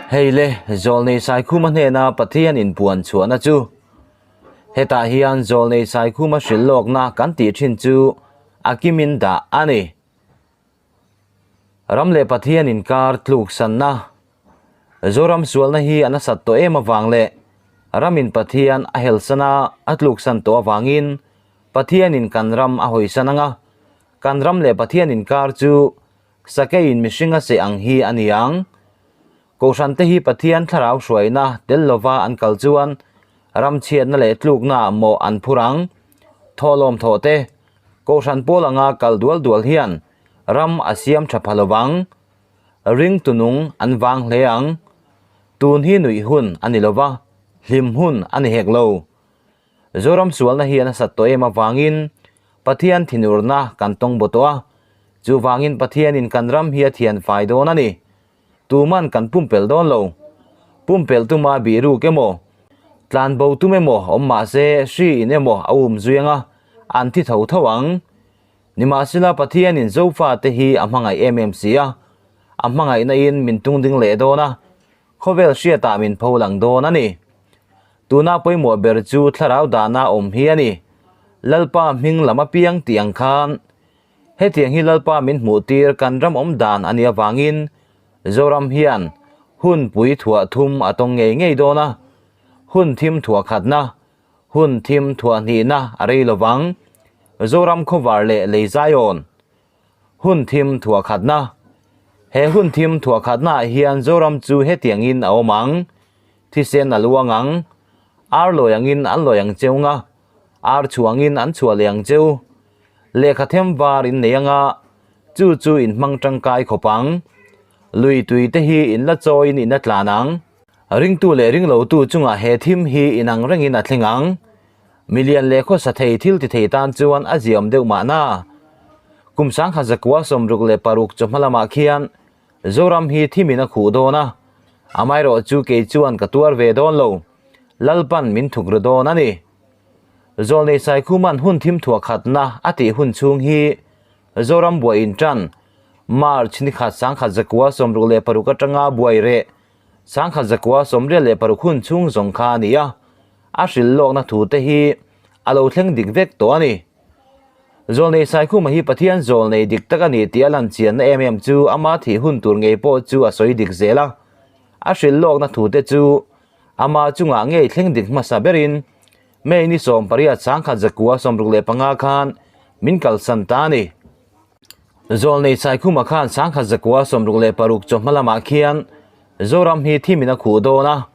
Hei le, Zawlnei Saikhuma hnena Pathian inpuan chhuahna chu hetah hian Zawlnei Saikhuma hrilh lawkna kan tih thin chu a kimin dah a ni. Ram leh Pathian inkar tluksanna Zoram sualna hi a nasat tawh em avang leh ramin Pathian a helsan a, a tluksan tawh avangin Pathianin kan ram a hawisan ang a, kan ram leh Pathian inkar chu sakeiin mihring a seh ang hi a ni ang. Kohhrante hi Pathian thlarau hruaina tel lova an kal chuan ram chhiatna leh tluknaah mawh an phur ang. Thawhlawm thawh te, Kohhran pawl anga kal dual dual hian ram a siam tha pha lovang. Ring tunung an vang hle ang. Tun hi nuih hun a ni lova, hlim hun a ni hek lo. Zoram sualna hi a nasat tawh em avangin Pathian thinurna kan tawng baw tawh a, chuvangin Pathianin kan ram hi a thian fai dawn a ni. Tuman kan pumpelh dawn lo. Pumpelh tuma bihruk emaw, tlanbo tum emaw awm mah se hri in emaw a um zui anga an thi tho tho ang. Nimahsela Pathianin Zofate hi a hmangaih em em si a, a hmangaihna in min tungding leh dawn a, khawvel hriatah min pho lang dawn a ni. Tuna pawimawh ber chu thlarau dahna awm hi a ni. Lalpa hming lam apiang tih ang khan hetiang hi Lalpa min hmuh tir kan ram awm dan a nih avangin Zoram hian hun pui thuah thum a tawng ngei ngei dawn a, hun thim thuah khatna, Hun thim thuahhnihna a rei lo vang. Zoram khawvar leh lei Zion. Hun thim thuahkhatna. He hun thim thuahkhatnaah hian Zoram chu hetiangin a awm ang. Thisen a luang ang. Ar lawi angin an lawi ang cheu nga. Ar chhuangin an chhuah leh ang cheu. Lehkha them var in nei anga, chu chu in hmang tangkai khawp ang. Lui tui te hi in la chawiin in la tlan ang. Ringtu leh ringlotu chungah he thim hi inang rengin a thleng ang. Milian leh khawsa thei thil ti thei tan chuan a ziaawm deuh mahna. Kum sangkhat zakua 66 chawhma lamah khian Zoram hi thimin a khuh dawn a, amaherawh chu kei chuan ka tuar ve dawn lo, Lalpan min thuk ru dawn a ni. Zawlnei Saikhuman hun thim thuah khatna a tih hun chhung hi Zoram buai intan March ni khat 1966 atanga buai reh 1986 hun chhung zawng kha a ni a, a hrilh lawkna thu te hi a lo thleng dik vek tawh a ni. Zawlnei Saikhuma hi Pathian zawlnei dik tak a ni tih a lan chianna em em chu ama thih hun tur ngei pawh chu a sawi dik zel a, a hrilh lawkna thu te chu ama chungah ngei thleng dik hmasa berin May ni 18 1965 khan min kalsan ta a ni. Zawlnei Saikhuma khan 1966 chawhma lamah khian Zoram hi thimin a khuh dawn a,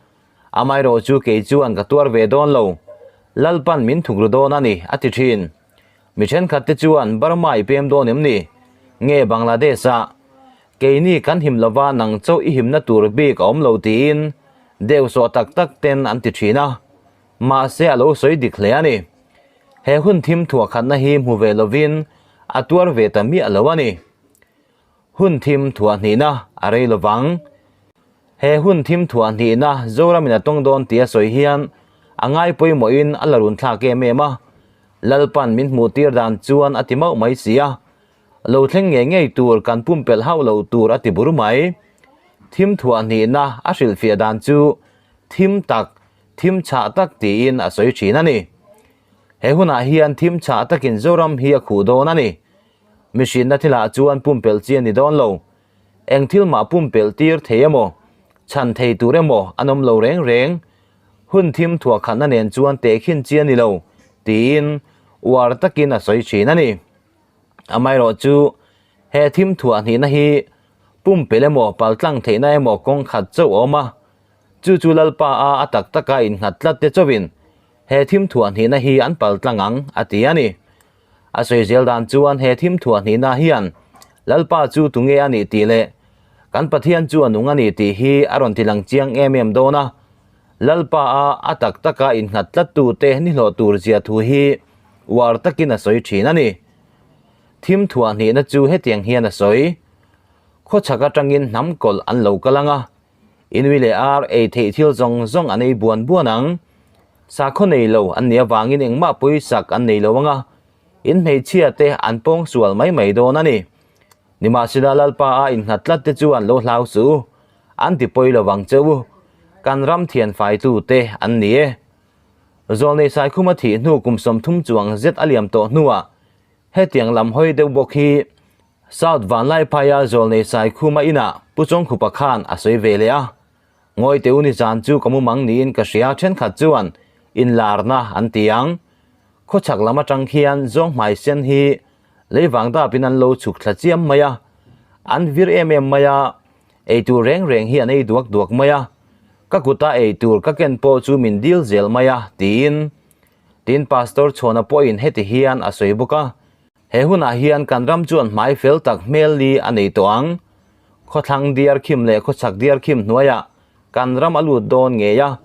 amaherawh chu kei chuan ka tuar ve dawn lo, Lalpan min thuk ru dawn a ni, a ti thin. Mi thenkhat te chuan Burma i pem dawn em ni? Nge Bangladesh-ah? Keini kan him lova nang chauh i himna tur bik a awm lo tiin deuhsawh tak tak ten an ti thin a, mahse a lo sawi dik hle a ni. He hun thim thuah khatna hi hmu ve lovin a tuar ve ta miah lo a ni. Hun thim thuah hnihna a rei lovang. He hun thim thuah hnihna Zoramin a tawng dawn tih a sawi hian a ngai pawimawhin a la run thlak em em a. Lalpan min hmuh tir dan chuan a ti mauh mai si a. Lo thleng ngei ngei tur kan pumpelh hauh lo tur a ti bur mai. Thim thuah hnihna a hrilhfiah dan chu thim tak Thim chhah tak tiin a sawi thin a ni. He hunah hian thim chhah takin Zoram hi a khuh dawn a ni. Mihrinna thilah chuan pumpelh chi a ni dawn lo. Eng thil mah pumpelh tir thei emaw, chhan thei tur emaw an awm lo reng reng. Hun thim thuah khatna nen chuan tehkhin chi a ni lo, tiin uar takin a sawi thin a ni. Amaherawh chu he thim thuah hnihna hi pumpelh emaw paltlang theihna emaw kawng khat chauh a awm a. Chu chu Lalpa a a tak taka innghat tlat te chauhin he thim thuah hnihna hi an pal tlang ang, a ti a ni. A sawi zel dan chuan he thim thuah hnihna hian Lalpa chu tunge a nih tih leh kan Pathian chu a nung a ni tih hi a rawn tilang chiang em em dawn a. Lalpa a a tak taka innghat tlat tute ni hlawh tur zia thu hi uar takin a sawi thin a ni. Thim thuah hnihna chu hetiang hian a sawi, Khawchhak atangin hnam kawlh an lo kal ang a, Inui leh ar ei theih thil zawng zawng an ei buan buan ang. Sakhaw nei lo an nih avangin engmah pawisak an nei lo ang a, in hmeichhia te an pawng sual mai mai dawn a ni. Nimahsela Lalpa a innghat tlat te chuan lo hlau suh u. An ti pawi lo vang che u. Kan ram thian faitute an ni e. Zawlnei Saikhuma thih hnu kum 30 chuang zet a liam tawh hnuah hetiang lam hawi deuh bawk hi South Vanlaiphaia Zawlnei Saikhuma inah Pu Chawngkhupa khan a sawi ve leh a. Ngawi teh u ni zan chu ka mumang niin ka hria thenkhat chuan inlarna an ti ang. Khawchhak lam atang khian zawng hmai sen hi lei vang dapin an lo chhuk thla chiam mai a, an vir em em mai a, eitur reng reng hi an ei duak duak mai a, ka kuta eitur ka ken pawh chu min dil zel mai a tiin Tin Pastor Chhuana pawhin heti hian a sawi bawk a. He hunah hian kan ram chuan hmai fel tak hmel li a nei tawh ang. Khawthlang diar khim leh khawchhak diar khim hnuaiah kan ram a lut dawn ngei a.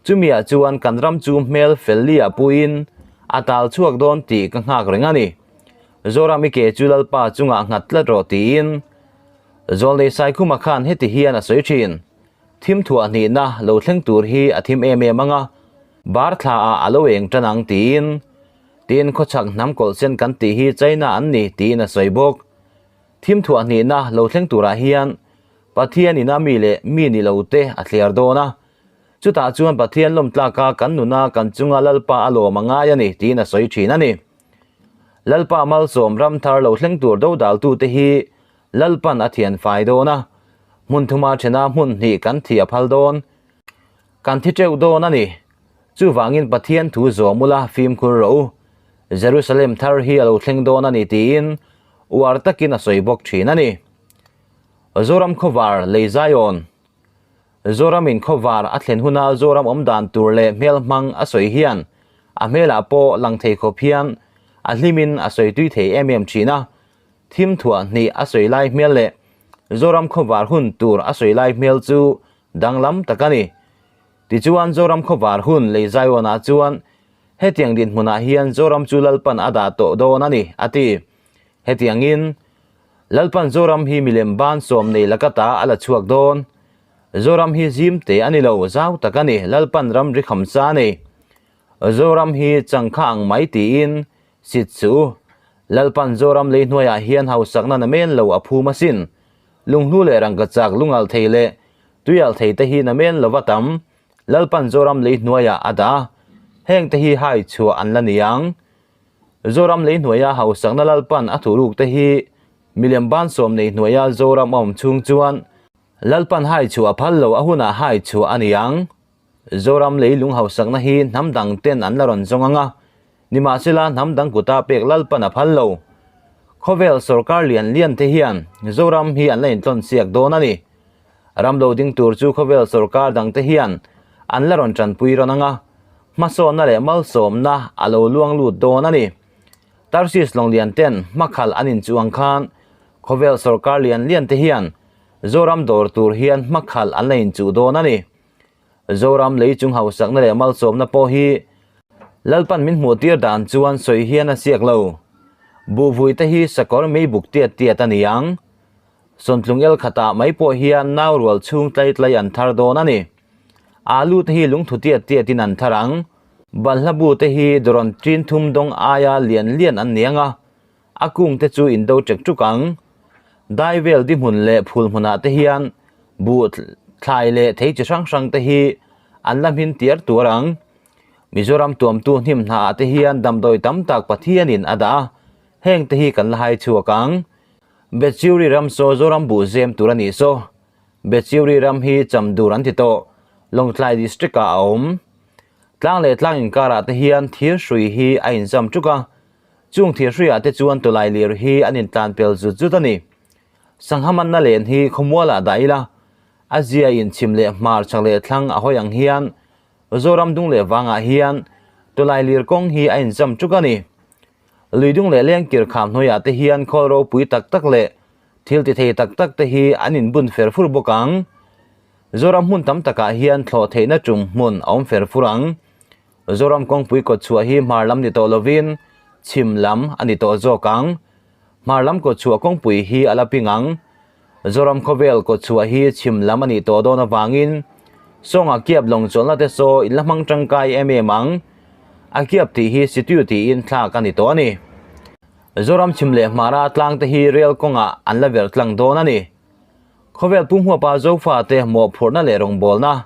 Chumiah chuan kan ram chu hmel fel li ah puiin a tal chhuak dawn tih ka nghak reng a ni. Zoram i ke chu Lalpa chungah nghat tlat rawh tiin Zawlnei Saikhuma khan heti hian a sawi thin. Thim thuah hnihna lo thleng tur hi a thim em em ang a, bar thla ah a lo eng tan ang tiin Tin, khawchhak hnam kawlh sen kan tih hi China an ni tiin a sawi bawk. Thim thuah hnihna lo thleng turah hian Pathian ina mi leh mi ni lo te a thliar dawn a. Chutah chuan Pathian lawm tlaka kan nuna kan chunga Lalpa a lawm a ngai a ni tiin a sawi thin a ni. Lalpa malsawm ram thar lo thleng tur dodaltute hi Lalpan a thian fai dawn a, hmun thuma thena hmun hnih kan thi a phal dawn. Kan thi teuh dawn a ni. Chuvangin Pathian thu zawm ula fimkhur rawh u. Jerusalem thar hi a lo thleng dawn a ni tiin uar takin a sawi bawk thin a ni. Zoram khawvar lei Zion Zoramin khawvar a thlen huna Zoram awm dan tur leh hmel hmang a sawi hian a hmelah pawh lang thei khawp hian a hlimin a sawi tui thei em em thin a. Thim thuah hnih a sawi lai hmel leh Zoram khawvar hun tur a sawi lai hmel chu danglam tak a ni. Tichuan Zoram khawvar hun lei Zion-ah chuan hetiang dinhmunah hian Zoram chu Lalpan a dah tawh dawn a ni, a ti. Hetiangin, Lalpan Zoram hi milem ban sawm nei laka ta a la chhuak dawn. Zoram hi zim te a ni lo, zau tak a ni, Lalpan ram ri kham sa a nei. Zoram hi changkha ang mai tiin sit suh u. Lalpan Zoram lei hnuaiah hian hausakna namen lo a phum asin. Lunghlu leh rangkachak lungal thei leh tuial thei te hi namen lova tam Lalpan Zoram lei hnuaiah a dah a, heng te hi hai chhuah an la ni ang. Zoram lei hnuaia hausakna Lalpan a thuruk te hi milem ban sawm nei hnuaia Zoram a awm chhung chuan Lalpan hai chhuah a phal lo a hunah hai chhuah a ni ang. Zoram lei lung hausakna hi hnam dang ten an la rawn zawng ang a, nimahsela hnam dang kuta pek Lalpan a phal lo. Khawvel sorkar lian lian te hian Zoram hi an la intlawn siak dawn a ni. Ram lo ding tur chu khawvel sorkar dang te hian an la rawn tanpui rawn ang a, hmasawnna leh malsawmna a lo luang lut dawn a ni. Tarsis lawng lian ten hmakhalh an inchuh ang khan khawvel sorkar lian lian te hian Zoram dawr tur hian hmakhalh an la inchuh dawn a ni. Zoram lei chung hausakna leh malsawmna pawh hi Lalpan min hmuh tir dan chuan sawi hian a siak lo. Buhvui te hi sakawr mei buk tiat tiat a ni ang. Sawntlung el khatah mai pawh hian nau rual chhung tlai tlai an thar dawn a ni. Alu te hi lungthu tiat tiatin an thar ang. Balhla bu te hi dawrawn tin thum dawng aia lian lian an ni ang a, A kung te chu in do ṭek ṭuk ang. Dai vel di hmun leh phul hmunah te hian buh thlai leh thei chi hrang hrang te hi an la hmin tiar tuar ang. Mizoram tuamtu hnim hnaah te hian damdawi tam tak Pathianin a dah a, heng te hi kan la hai chhuak ang. Bechiuri ram saw Zoram buh zem tur a nih saw. Bechiuri ram hi Chamdur an ti tawh, Lawngtlai district ah a awm. Tlang leh tlang inkarah te hian thir hrui hi a inzam ṭuk a, Chung thirhruiah te chuan tawlai lir hi an intlan pel zut zut a ni. Sangha manna len hi khawmualah dah ila, a ziain chhim leh hmar chak leh thlang a hawi ang hian Zoram dung leh vangah hian tawlai lir kawng hi a inzam ṭuk a ni. Lui dung leh lengkir kham hnuaiah te hian khawl ropui tak tak leh thil ti thei tak tak te hi an inbun fer fur bawk ang. Zoram hmun tam takah hian thlawh theihna ṭum hmun a awm fer fur ang. Zoram kawngpui kawtchhuah hi hmar lam ni tawh lovin chhim lam a ni tawh zawk ang. Hmar lam kawtchhuah kawngpui hi a la ping ang. Zoram khawvel kawtchhuah hi chhim lam a nih tawh dawn avangin Sawngah kiap lawng chawlhna te saw in la hmang tangkai em em ang. A kiap tih hi situ tiin thlak a ni tawh a ni. Zoram chhim leh hmara tlang te hi rel kawngah an la verh tlang dawn a ni. Khawvel pumhuapa Zofate mawhphurhna leh rawngbawlna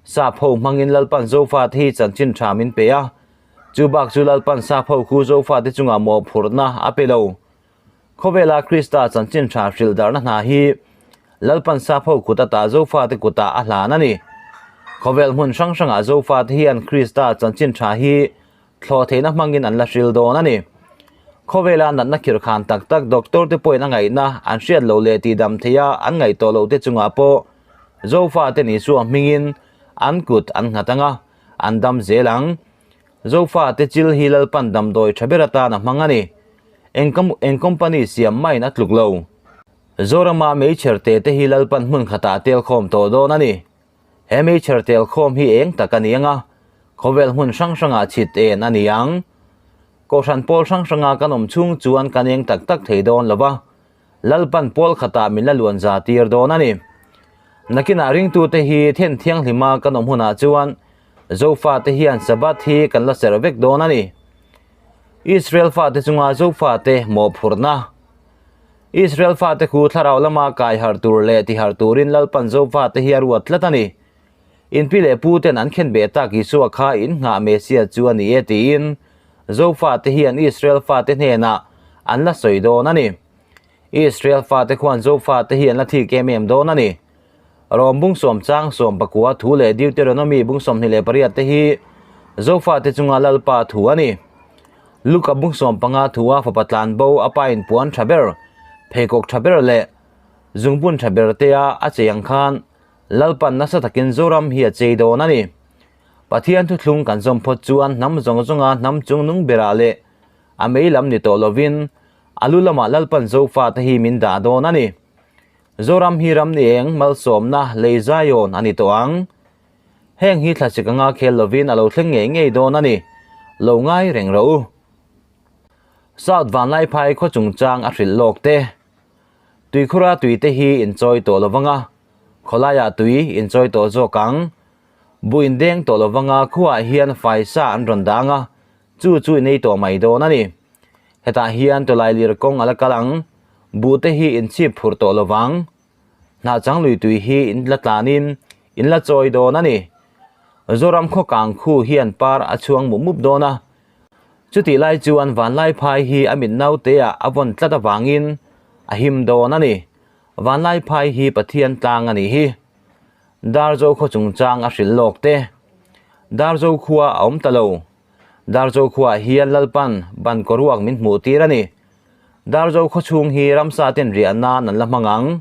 Sap ho hmangin Lalpan Zofate hi chanchin tha min pe a, chu bak chu Lalpan Sap ho khu Zofate chungah mawhphurhna a pe lo. Khawvela Krista chanchin tha hrilh darhna hna hi Lalpan Sap ho kut ata Zofate kutah a hlan a ni. Khawvel hmun hrang hrangah Zofate hian Krista chanchin tha hi thlawh theihna hmangin an la hril dawn a ni. Khawvela natna khirhkhan tak tak doctor te pawhin a ngaihna an hriat loh leh tihdam theiha an ngaih tawh loh te chungah pawh Zofate Isua hmingin an kut an nghat ang a, an dam zel ang. Zofate chil hi Lalpan damdawi tha ber atan a hmang a ni. Eng eng company siam mahin a tluk lo. Zorama meichher te te hi Lalpan hmun khatah a tel khawm tawh dawn a ni. He meichher tel khawm hi eng tak a ni ang a, khawvel hmun hrang hrangah chhit en a ni ang. Kohhran pawl hrang hranga kan awm chhung chuan kan eng tak tak thei dawn lo va, Lalpan pawl khatah min la luan za tir dawn a ni. Nakinah ringtute hi then thianghlima kan awm hunah chuan Zofate hian Sabbath hi kan la serh vek dawn a ni. Israel fate chunga Zofate mawhphurhna. Israel fate khu thlarau lama kai harh tur leh ti harh turin Lalpan Zofate hi a ruat tlat a ni. In pi leh pu ten an khen beh tak Isua kha in nghah Messiah chu a ni e tiin Zofate hian Israel fate hnenah an la sawi dawn a ni. Israel fate khuan Zofate hi an la thik em em dawn a ni. Rom bung sawm chang 19 thu leh Deuteronomy bung 28 te hi Zofate chunga Lalpa thu a ni. Luka bung 15 thua fapa tlan bo a pa in puan tha ber, pheikhawk tha ber leh zungbun tha ber tea a chei ang khan Lalpan nasa takin Zoram hi a chei dawn a ni. Pathian thuthlung kan zawm phawt chuan hnam zawng zawnga hnam chung nung berah leh a mei lam ni tawh lovin a lu lamah Lalpan Zofate hi min dah dawn a ni. Zoram hi ram ni eng malsawmna lei Zion a ni tawh ang. Heng hi thlasik anga khel lovin a lo thleng ngei ngei dawn a ni. Lo ngai reng rawh u. South Vanlaiphai khaw chungchang a hrilh lawk te. Tuikhura tui te hi in chawi tawh lo vang a, khawlaiah tui in chawi tawh zawk ang. Buh in deng tawh lo vang a, khuaah hian faisa an rawn dang a, chu chu in ei tawh mai dawn a ni. Hetah hian tawlailir kawng a la kal ang, buh te hi in chhip phurh tawh lo vang. Hnahchang lui tui hi in la tlanin in la chawi dawn a ni. Zoram khaw kang khu hian par a chhuang mup mup dawn a, Chutih lai chuan Vanlaiphai hi a mit nauteah a vawn tlat avangin a him dawn a ni. Vanlaiphai hi Pathian tlang a nih hi. Darzo khaw chungchang a hrilh lawk te. Darzo khua a awm ta lo. Darzo khuaah hian Lalpan ban kawruak min hmuh tir a ni. Darzo khaw chhung hi ramsa ten riah nan an la hmang ang.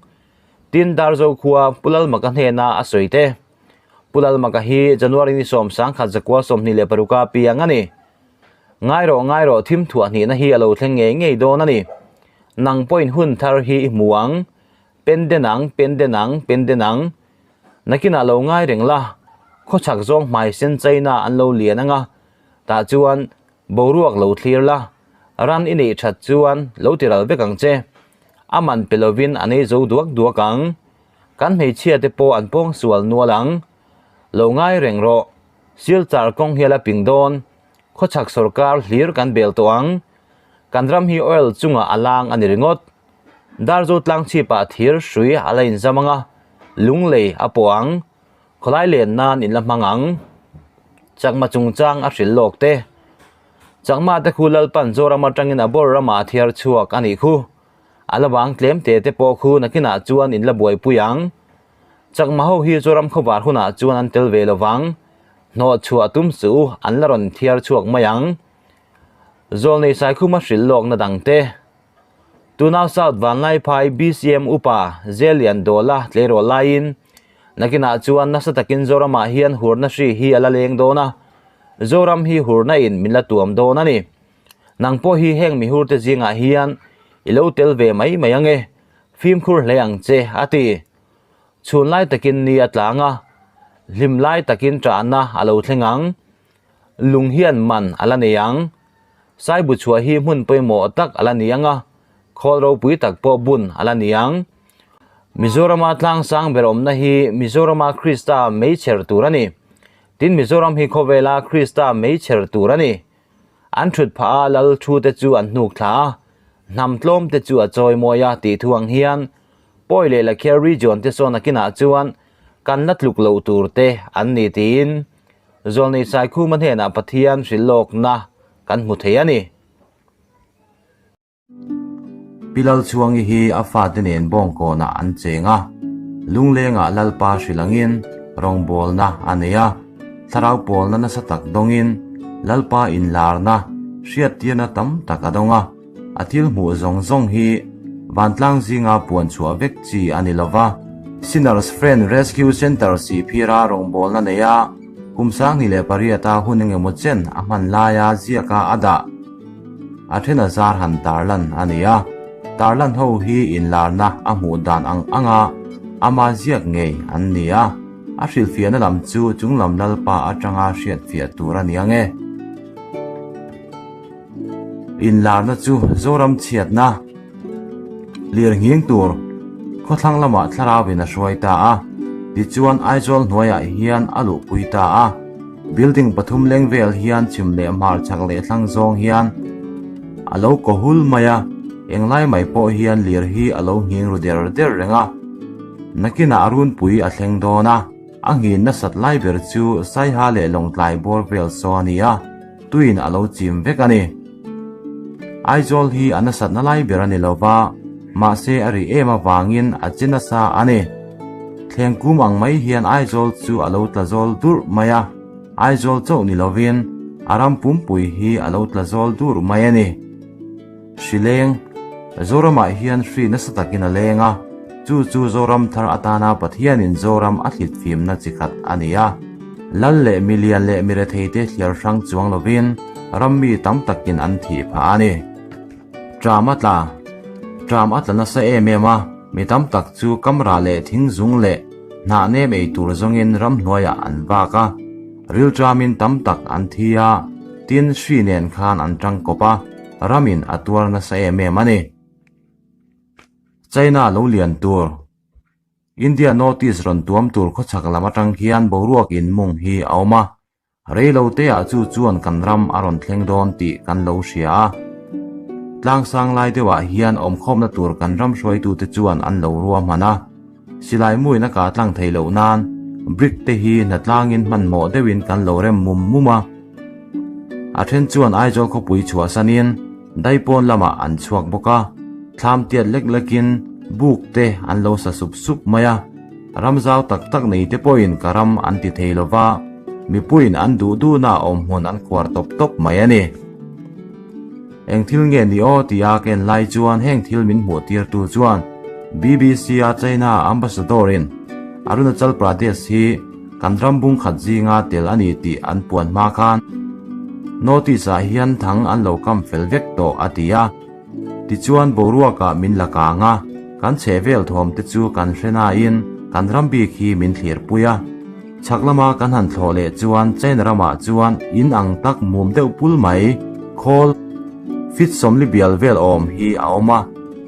Tin Darzo khua Pu Lalmaka hnena a sawi te. Pu Lalmaka hi January ni 11 26 a piang a ni. Ngai rawh ngai rawh thim thuah hnihna hi a lo thleng ngei ngei dawn a ni. Nang pawhin hun thar hi i hmu ang. Pen den ang, pen den ang, pen den ang. Nakinah lo ngai reng la, khawchhak zawng hmai sen China an lo lian ang a, tah chuan boruak lo thlir la, ran i neih that chuan lo ti ral vek ang che. A man pe lovin a nei zo duak duak ang. Kan hmeichhia te pawh an pawng sual nual ang. Lo ngai reng rawh. Silchar kawng hial a ping dawn. Khawchhak sawrkar hlir kan bel tawh ang. Kan ram hi oil chungah a lang a ni ringawt. Darzo tlang chhipah thir hrui a la inzam ang a, lunglei a pawh ang. Khawlai len nan in la hmang ang. Chakma chungchang a hrilh lawk te. Chakma te khu Lalpan Zoram atangin a bawr ramah a thiar chhuak a nih khu. A la vang tlem te te pawh khu nakinah chuan in la buaipui ang. Chakma ho hi Zoram khawvar hunah chuan an tel ve lo vang. Hnawh chhuah tum suh u, an la rawn thiar chhuak mai ang. Zawlnei Saikhuma hrilh lawkna dang te. Tunau South Vanlaiphai BCM upa Zelian Dawla tleirawl laiin nakinah chuan nasa takin Zoramah hian hurna hri hi a la leng dawn a, Zoram hi hurna in min la tuam dawn a ni. Nang pawh hi heng mihurte zingah hian i lo tel ve mai mai ang e, fimkhur hle ang che, a ti. Chhun lai takin ni a tlang a, hlim lai takin ṭahna a lo thleng ang. Lung hian man a la nei ang. Saibu chhuah hi hmun pawimawh tak a la ni ang a, khawl ropui tak pawh bun a la ni ang. Mizorama tlang sang ber awmna hi Mizorama Krista meichher tur a ni. Tin Mizoram hi khawvela Krista meichher tur a ni. An thut phah a, lal thu te chu an hnuk thla a, hnam tlawm te chu a chawi mawi a tih thu ang hian. Pawi leh Lakhiar region te sawn nakinah chuan kan la tluk loh tur te an ni tiin Zawlnei Saikhuma hnenah Pathian hrilhlawkna kan hmu thei a ni. Pi Lalchhuangi hi a fate nen bawngkawnah an cheng a, lunglengah Lalpa hrilh angin rawngbawlna a nei a, thlarau pawlna nasa tak dawngin Lalpa inlarna hriattirna tam tak a dawng a, a thil hmuh zawng zawng hi vantlang zinga puan chhuah vek chi a ni lova. Sinners Friend Rescue Centre sihphira rawngbawlna nei a, kum 28 a hun engemaw chen a hman laia ziaka a dah. A then a zar han tarlan a ni a, tarlan ho hi inlarna a hmuh dan ang anga ama ziak ngei an ni a, a hrilhfiahna lam chu chunglam Lalpa atanga hriatfiah tur a ni ang e. Inlarna chu Zoram chhiatna lir nghing tur khawthlang lamah thlarauin a hruai ta a, tichuan Aizawl hnuaiah hian a luhpui ta a. Building pathum leng vel hian chhim leh hmar chak leh thlang zawng hian a lo kaw hul mai a, englai mai pawh hian lir hi a lo nghing ru der der reng a. Nakinah a runpui a thleng dawn a, a nghin nasat lai ber chu Saiha leh Lawngtlai bawr vel saw a ni a, tuin a lo chim vek a ni. Aizawl hi a nasatna lai ber a ni lo va, mahse a ri em avangin a che nasa a ni. Thleng kum ang mai hian Aizawl chu a lo tla zawl durh mai a, Aizawl chauh ni lovin a ram pumpui hi a lo tla zawl durh mai a ni. Hri leng, Zoramah hian hri nasa takin a leng a, chu chu Zoram thar atana Pathianin Zoram a thlit fimna chi khat a ni a. Lal leh milian leh miretheite thliar hrang chuang lovin ram mi tam takin an thih phah a ni. Tram a tla, Tram a tla nasa em em a, mi tam tak chu kamrah leh thingzung leh hnah nem ei tur zawngin ramhnuaiah an vak a, rilṭamin tam tak an thi a, tin hri nen khan an ṭangkawp a. Ramin a tuar nasa em em a ni. China lo lian tur, India North East rawn tuam tur khawchhak lam atang hian boruak in mung hi a awm a, rei lo te ah chu chuan kan ram a rawn thleng dawn tih kan lo hria a. Tlang sang lai deuh ah hian awmkhawmna tur kan ram hruaitute chuan an lo ruahman a. Silai muin a kah tlang thei loh nan brick te hi hnatlangin hmanhmawh deuhin kan lo rem mum mum a. A then chuan Aizawl khawpui chhuahsanin Daipawn lamah an chhuak bawk a, thlam tiat lek lekin buk te an lo sa sup sup mai a. Ram zau tak tak nei te pawhin ka ram an ti thei lo va, mipuiin an duh duhna awmhmun an khuar tawp tawp mai a ni. Eng thil nge ni aw tia ka en lai chuan heng thil min hmuh tirtu chuan BBC-a China Ambassador-in Arunachal Pradesh hi kan ram bung khat zinga tel a ni tih an puan hma khan notice-ah hian thang an lo kam fel vek tawh a ti a. Tichuan boruakah min la kang a, kan chhehvel thawm te chu kan hre nain kan ram bik hi min thlirpui a. Chhak lama kan han thlawh leh chuan China ramah chuan in ang tak mum deuh pul mai, khawl, fit sawmli bial vel awm hi a awm a,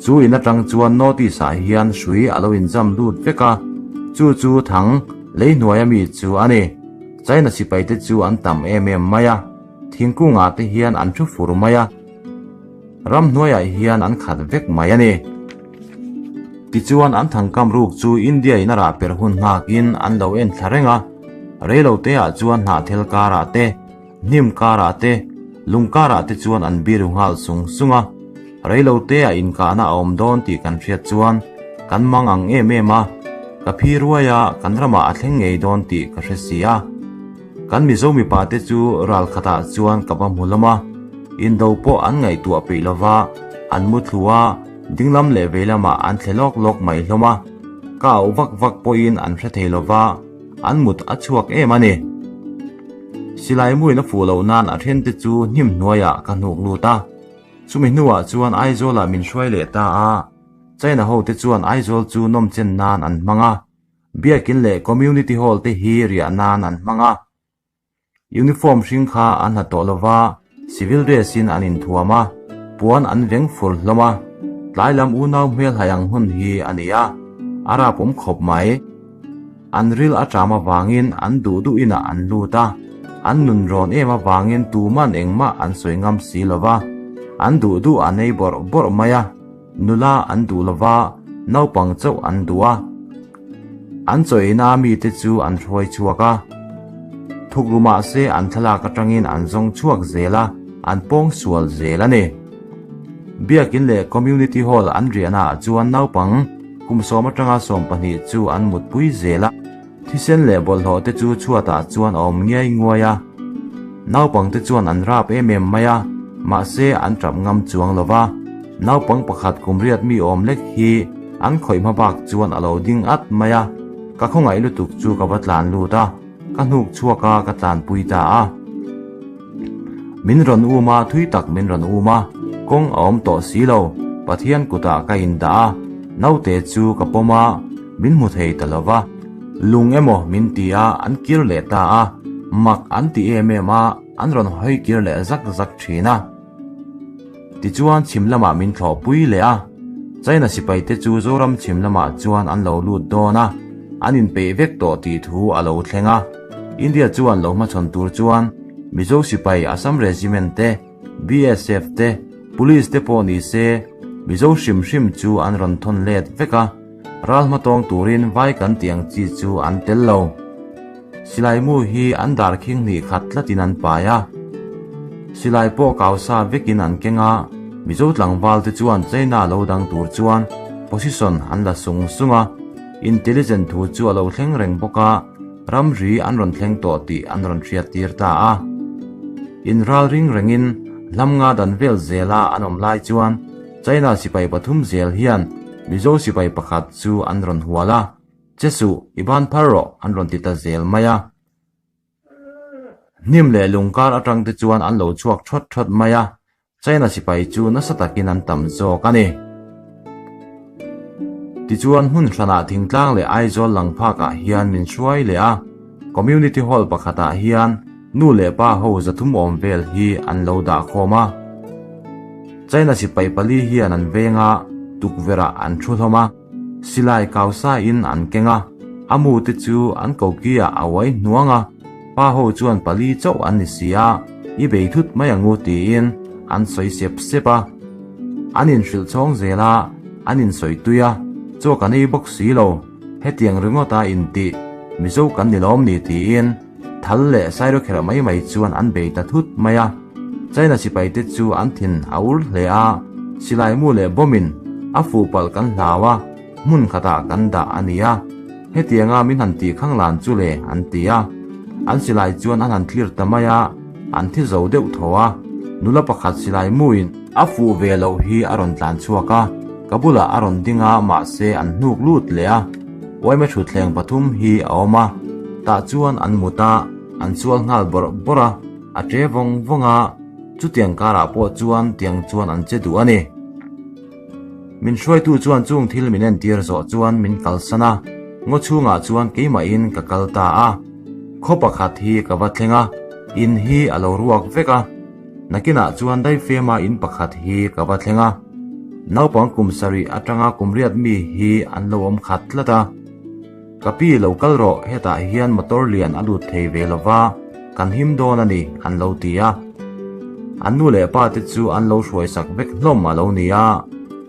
chu in atang chuan notice ah hian hrui a lo inzam lut vek a, chu chu thang lei hnuaia mi chu a ni. China sipai te chu an tam em em mai a, thingkung ah te hian an thu fur mai a. Ramhnuaiah hian an khat vek mai a ni. Tichuan an thangkam ruk chu India in a rah per hun nghakin an lo en thla reng a, reiloteah chuan hnahthel karah te, hnim karah te, lung karah te chuan an biru nghal sung sung a. Reiloteah inkahna a awm dawn tih kan hriat chuan kan mang ang em em a, ka phi ruai a, kan ramah a thleng ngei dawn tih ka hre si a. Kan Mizo mipa te chu ral khatah chuan ka va hmu hlawm a, indo pawh an ngaihtuah peih lova, an mu thlu a, dinglam leh veilamah an thle lawk lawk mai hlawm a, ka auh vak vak pawhin an hre thei lova, an mut a chhuak em a ni. Silai muin a fuh loh nan a then te chu hnim hnuaiah ka hnuk lut a, chumi hnuah chuan Aizawlah min hruai leh ta a, China ho te chuan Aizawl chu nawmchen nan an hmang a, Biakin leh Community Hall te hi riah nan an hmang a. Uniform hring kha an ha tawh lova, civil dress in an inthuam a, puan an veng fur hlawm a. Tlai lam unau hmelhai ang hun hi a ni a, a rap awm khawp mai. An ril a ṭam avangin an duh duh inah an lut a, an nun rawn em avangin tuman engmah an sawi ngam si lova, an duh duh an ei bawrh bawrh mai a. Nula an duh lova, Naupang chauh an duh a. An chawiina mite chu an hruai chhuak a. Thukru mahse an thlalak atangin an zawng chhuak zel a, an pawng sual zel a ni. Biakin leh Community Hall an riahnaah chuan naupang kum sawm atanga 12 chu an mutpui zel a. Thisen leh bawlhhlawh te chu chhuatah chuan a awm ngiai nguai a. Naupang te chuan an rap em em mai a, mahse an tap ngam chuang lo va. Naupang pakhat kum riat mi awm lek hi an khawih hma bak chuan a lo ding at mai a, ka khawngaih lutuk chu ka va tlan lut a, ka hnuk chhuak a ka tlanpui ta a. Min rawn um a, thui tak min rawn um a, kawng a awm tawh si lo, Pathian kutah ka indah a, naute chu ka pawm a, min hmu thei ta lo va. Lung emaw min ti a, an kir leh ta a, mak an ti em em a, an rawn hawi kir leh zak zak thin a. Tichuan chhim lamah min thlawhpui leh a, China sipaite chu Zoram chhim lamah chuan an lo lut dawn a, an inpeih vek tawh tih thu a lo thleng a. India chuan lo hmachhawn tur chuan Mizo sipai Assam Regiment te, BSF te, Police te pawh ni se Mizo hrim hrim chu an rawn thawn let vek a, ral hmatawng turin vai kan tih ang chi chu an tel lo. Silai mu hi an dar khing hnih khat tlatin an pai a. Silai pawh kau sa vekin an keng a, Mizo tlangval te chuan China lo dang tur chuan position an la sung sung a, intelligent thu chu a lo thleng reng bawk a, ramri an rawn thleng tawh tih an rawn hriat tir ta a. In ral ring rengin hlam nga dan vel zela an awm lai chuan China sipai pathum zel hian Mizo sipai pakhat chu an rawn hual a. Che suh, i ban phar rawh, an rawn ti ta zel mai a. Hnim leh lung kar atang te chuan an lo chhuak thawt thawt mai a, China sipai chu nasa takin an tam zawk a ni. Tichuan hmun hranah thingtlang leh Aizawl lang phakah hian min hruai leh a, Community Hall pakhatah hian nu leh pa ho zathum awm vel hi an lo dah khawm a. China sipai pali hian an veng a, tukverhah an thu hlawm a. Silai kau sa in an keng a, a mu te chu an koki ah a uai hnuang a, pa ho chuan pali chauh an ni si a, i bei thut mai angu tiin an sawi sep sep a. An inhrilh chhawng zel a, an insawi tui a, chaw kan ei bawk si lo, hetiang ringawt a intih Mizo kan ni lawm ni tiin Thal leh Sairawkherh mai mai chuan an bei ta thut mai a. China sipaite chu an thin a ur hle a, silai mu leh bomb-in a fuh palh kan hlau a, hmun khatah kan dah a ni a. Hetianga min han tih khang lan chu le an ti a. An silai chuan an han clear ta mai a, an thi zo deuh tho a. Nula pakhat silai muin a fuh ve loh hi a rawn tlan chhuak a, ka bulah a rawn ding a, mahse an hnuk lut leh a. Uaime thutthleng pathum hi a awm a, tah chuan an mut a, an sual nghal bawrh bawrh a, a ṭe vawng vawng a, chutiang karah pawh chuan tiang chuan an che duh a ni. Min hruaitu chuan chung thil min entir zawh chuan min kalsan a, ngaw chhungah chuan keimahin ka kal ta a. Khaw pakhat hi ka va thleng a, in hi a lo ruak vek a. Nakinah chuan daifema in pakhat hi ka va thleng a. Naupang kum sarih atanga kum riat mi hi an lo awm khat tlat a. Ka pi lo kal rawh hetah hian motor lian a lut thei ve lo va, kan him dawn a ni an lo ti a. An nu leh pa te chu an lo hruai sak vek hlawm a lo ni a,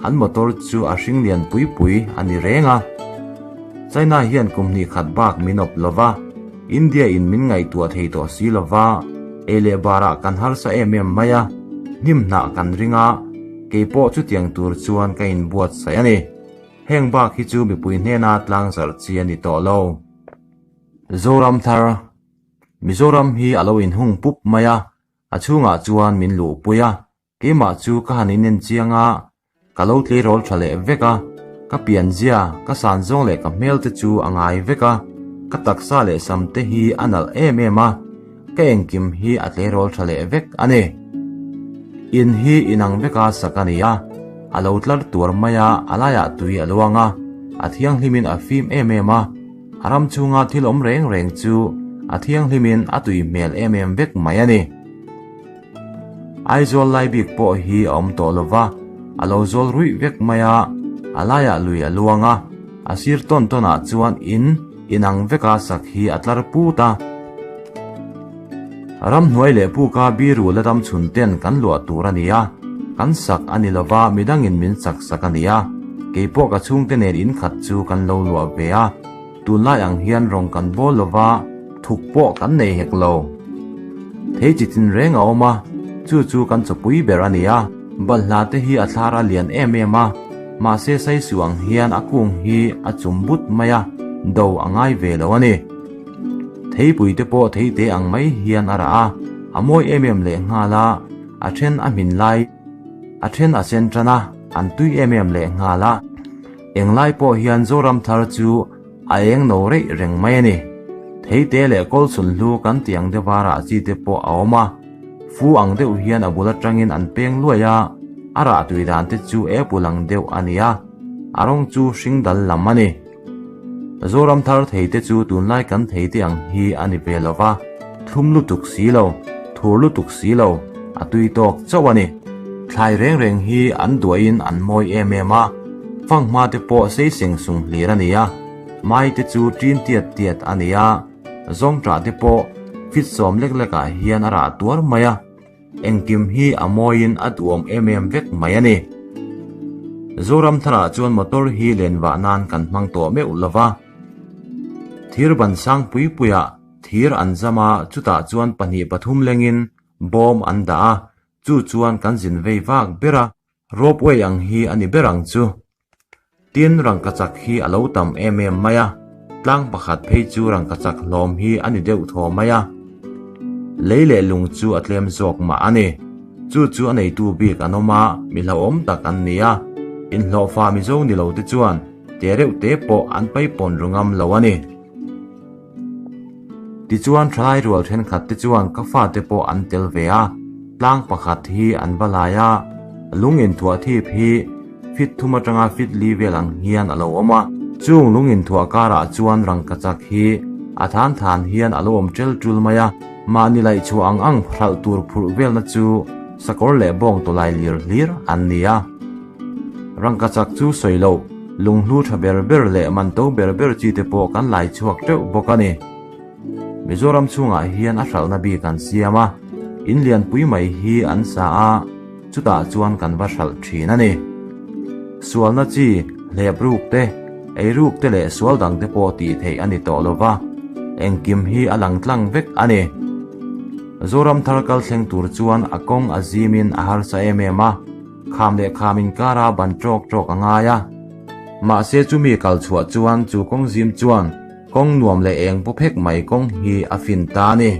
an motor chu a hring lian pui pui a ni reng a. China hian kum hnih khat bak min awp lo va, India in min ngaihtuah thei tawh si lo va, ei leh barah kan harsa em em mai a, hnim hnah kan ring a, kei pawh chutiang tur chuan ka inbuatsaih a ni. Heng bak hi chu mipui hnena tlangzarh chi a ni tawh lo. Zoram thar, Mizoram hi a lo inhung pup mai a, a chhungah chuan min luhpui a, Keimah chu ka han inen chiang a, ka lo tleirawl tha leh vek a, ka pianzia, ka san zawng leh ka hmel te chu a ngai vek a, ka taksa leh sam te hi a nalh em em a, ka engkim hi a tleirawl tha leh vek a ni. In hi inang veka sak a ni a, a lo tlar tuar mai a, a laiah tui a luang a, a thianghlimin a fim em em a, a ram chhunga thil awm reng reng chu a thianghlimin a tui hmel em em vek mai a ni. Aizawl lai bik pawh hi a awm tawh lova, a lo zawl ruih vek mai a, a laiah lui a luang a, a sir tawn tawnah chuan in inang veka sak hi a tlar put a. Ramhnuai leh puka biru la dam chhun ten kan luah tur a ni a, kan sak a ni lova midangin min sak sak a ni a. Kei pawh ka chhungte nen in khat chu kan lo luah ve a, tunlai ang hian rawng kan bawl lo va, thuk pawh kan nei hek lo. Thei chi tin reng a awm a, chu chu kan chawpui ber a ni a. Balhla te hi a thlar a lian em em a, mahse saisu ang hian a kung hi a chum but mai a, do a ngai ve lo a ni. Theipui te pawh theite ang mai hian a rah a, a mawi em em leh nghal a, a then a hmin lai, a then a sen tan a, an tui em em leh nghal a. Englai pawh hian Zoram thar chu a eng no reih reng mai a ni. Theite leh kawlchhun hlu kan tih ang deuha rah chi te pawh a awm a, fu ang deuh hian a bul atangin an peng luai a, a rah tui dan te chu apple ang deuh a ni a, a rawng chu hring dal lam a ni. Zoram thar thei te chu tunlai kan thei te ang hi a ni ve lo va, thlum lutuk si lo, thur lutuk si lo, a tui tawk chauh a ni. Thlai reng reng hi an duahin an mawi em em a, fanghma te pawh sei seng sung hlir a ni a, mai te chu ṭin tiat tiat a ni a, zawngṭah te pawh fit sawm lek lekah hian a rah tuar mai a. Engkim hi a mawiin a duhawm em em vek mai a ni. Zoram tharah chuan motor hi len vah nan kan hmang tawh meuh lo va. Thir ban sang pui puiah thir an zam a, chutah chuan pahnih pathum lengin bawm an dah a, chu chuan kan zin vei vak ber a. Ropeway ang hi a ni ber ang chu. Tin, rangkachak hi a lo tam em em mai a, tlang pakhat phei chu rangkachak hlawm hi a ni deuh thaw mai a. Lei leh lung chu a tlem zawk mah a ni. Chu chu a neitu bik an awm a, mi hlauhawm tak an ni a. Inhlawhfa Mizo ni lo te chuan te reuh te pawh an paipawn ru ngam lo a ni. Tichuan thalai rual thenkhat te chuan ka fate pawh an tel ve a, tlang pakhat hi an va lai a, lung inthuah thip hi fit thum atanga fit li vel ang hian a lo awm a. Chung lung inthuah karah chuan rangkachak hi a than than hian a lo awm tel tul mai a, mahni laih chhuah ang ang hralh tur phurh velna chu sakawr leh bawng tawlai lir hlir an ni a. Rangkachak chu sawi loh, lunghlu tha ber ber leh manto ber ber chi te pawh kan lai chhuak teuh bawk a ni. Mizoram chhungah hian a hralhna bik an siam a, in lianpui mai hi an sa a, chutah chuan kan va hralh thin a ni. Sualna chi, hlep ruk te, ei ruk te leh sual dang te pawh tih theih a ni tawh lo va, engkim hi a lang tlang vek a ni. Zoram thar kal thleng tur chuan a kawng a zimin a harsa em em a. Kham leh kham inkara ban ṭawk ṭawk a ngai a. Mahse chumi kal chhuah chuan chu kawng zim chuan kawng nuam leh eng paw phek mai kawng hi a fin ta a ni.